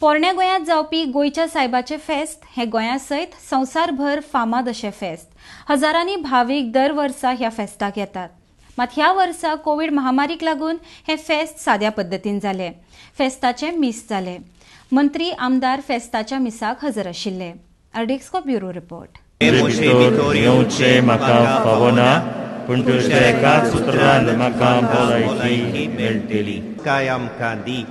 पोरण्या गोंयांत जावपी गोंयच्या सायबाचें फेस्त हें गोंया सयत संवसारभर फामाद अशें फेस्त. हजारांनी भावीक दर वर्सा ह्या फेस्ताक येतात. मात ह्या वर्सा कोवीड महामारीक लागून हें फेस्त साद्या पद्दतीन जालें. फेस्ताचें मीस जालें. मंत्री, आमदार फेस्ताच्या मिसाक हजर आशिल्ले. आरडीएक्सको ब्युरो रिपोर्ट. तुजे भितर येवचें म्हाका फावना, पूण तुज्या एकाच उतरान म्हाका भलायकी मेळटली. काय आमकां दी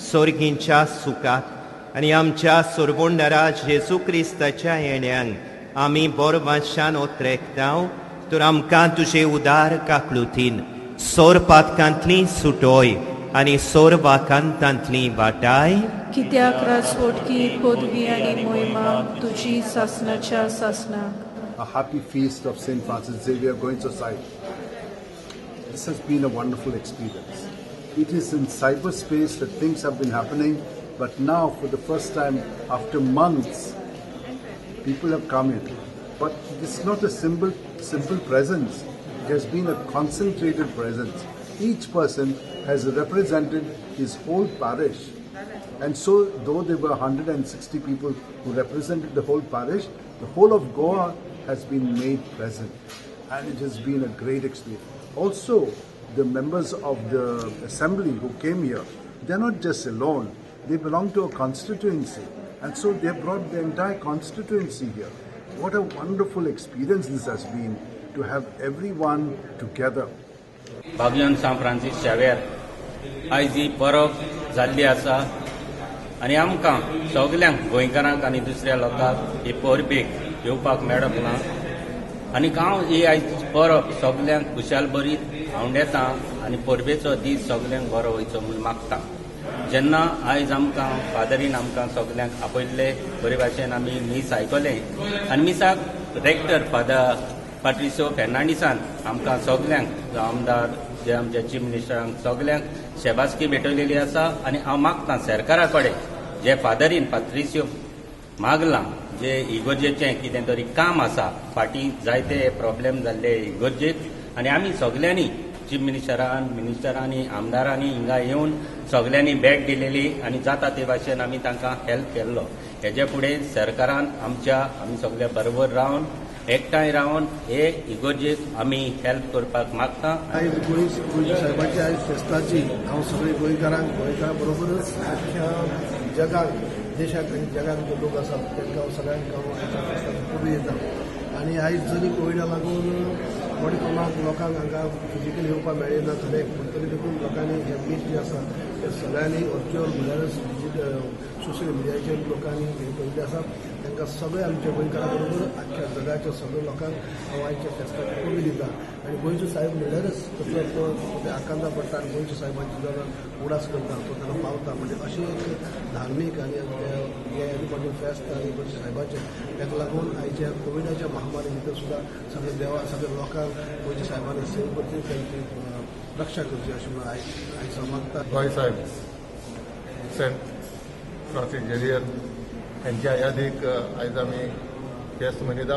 सोर्गींच्या सुखात आनी आमच्या सोरबोंडरा जेजू क्रिस्ताच्या येण्यांक आमी बोरवाशान ओत्रेकताव, तर आमकां तुजे उदार काकळुतीन सोर पातकांतली सुटोय आनी सोर वाकांतांतली वाटाय. कित्याक राजवटकी, पदवी आनी मोहिमा तुजी सासनाच्या सासनाक. A happy feast of St. Francis Xavier Goencho Saib. This has been a wonderful experience. It is in cyberspace that things have been happening, but now, for the first time after months, people have come in. But it's not a simple presence. It has been a concentrated presence. Each person has represented his whole parish. And so, though there were 160 people who represented the whole parish, the whole of Goa has been made present. And it has been a great experience. Also, the members of the assembly who came here, they're not just alone, they belong to a constituency. And so they brought the entire constituency here. What a wonderful experience this has been to have everyone together. भाग्यवंत सांत Francis शाव्यार आयज ही परब जाल्ली आसा आनी आमकां सगल्यांक गोंयकारांक आनी दुसऱ्या लोकांक ही परबेक येवपाक मेळप ना आनी हांव ही आयज परब सगल्यांक खुशाल बरीत आंवडेता आनी परबेचो दीस सगल्यांक बरो वयचो म्हूण मागता. जेन्ना आयज आमकां फादरीन आमकां सगल्यांक आपयल्ले, बरे भाशेन आमी मीस आयकलें आनी मिसाक रेक्टर फादर पाट्रिसो फेर्नांडीसान आमकां सगल्यांक, आमदार जे आमच्या चीफ मिनिस्टरांक सगल्यांक शेबासकी भेटयलेली आसा. आनी हांव मागतां सरकारा कडेन, जे फादरीन पात्रिसियो मागलां, जे इगोर्जेचें कितें तरी काम आसा, फाटीं जायते प्रॉब्लेम जाल्ले इगोर्जेक आनी आमी सगल्यांनी चीफ मिनिस्टरान, मिनिस्टरांनी, आमदारांनी हिंगा येवन सगल्यांनी भेट दिलेली आनी जाता ते भाशेन आमी तांकां हेल्प केल्लो. हेजे फुडें सरकारान आमच्या आमी सगल्या बरोबर रावन, एकठांय रावन हे इगोर्जेक आमी हेल्प करपाक मागता. आयज गोंय गोंयच्या सायबाची आयज फेस्ताची हांव सगळे गोंयकारांक, गोंयकारां बरोबरच आख्ख्या जगाक, देशाक आनी जगाक जे लोक आसात तांकां हांव सगळ्यांक हांव आयच्या फेस्ताची परबीं दिता. आनी आयज जरी कोविडा लागून मोठ्या प्रमाणात लोकांक हांगा फिजिकली येवपाक मेळ्ळें ना खरें, पूण तरी देखून लोकांनी हें मीस जें आसा तें सगळ्यांनी व्हर्च्युअल, म्हणल्यारच डिजिटल सोशल मिडियाचेर लोकांनी हें केल्लें आसा. तांकां सगळे आमच्या गोंयकारां बरोबर आख्ख्या जगाच्या सगळ्या लोकांक हांव आयच्या फेस्ताची परबीं दिता. आनी गोंयचो साहेब म्हणल्यारच तसलो तो आकांता पडटा आनी गोंयच्या साहेबांची जेन्ना उगडास करता तो ताका पावता. म्हणजे अशें एक धार्मीक आनी हें इम्पॉर्टंट फेस्त आनी गोंयच्या साहेबाचें, ताका लागून आयच्या कोविडाच्या महामारी भितर सुद्दां सगळे देवा सगळ्या लोकांक गोंयच्या साहेबांनी सेव करची, तांची रक्षा करची अशें म्हणून आयज आयज हांव मागता. गोंय साहेब सेंट फ्रांसीस झेवियर यांच्या यादीक आयज आमी फेस्त मनयता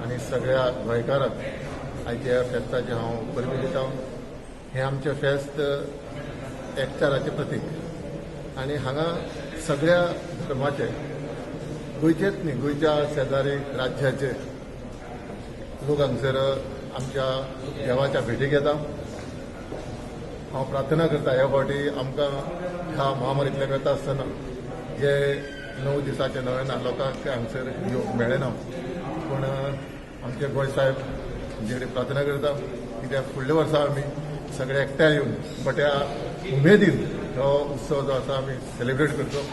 आनी सगळ्या गोंयकारांक आयच्या फेस्ताचें हांव परबीं दिता. हें आमचें फेस्त एकचाराचें प्रतीक आनी हांगा सगळ्या धर्माचे, गोंयचेच न्ही, गोंयच्या शेजारी राज्याचे लोक हांगसर आमच्या देवाच्या भेटीक येता. हांव प्रार्थना करता, ह्या फावटी आमकां ह्या महामारींतल्यान वता आसतना जे 9 दिसाचे नवेना लोकांक हांगसर येवंक मेळ्ळें ना, पूण आमचे गोंय साहेब जे प्रार्थना करता कित्याक फुडल्या वर्सा आमी सगळे एकठांय येवन मोठ्या उमेदीन हो उत्सव जो आसा आमी सेलिब्रेट करचो.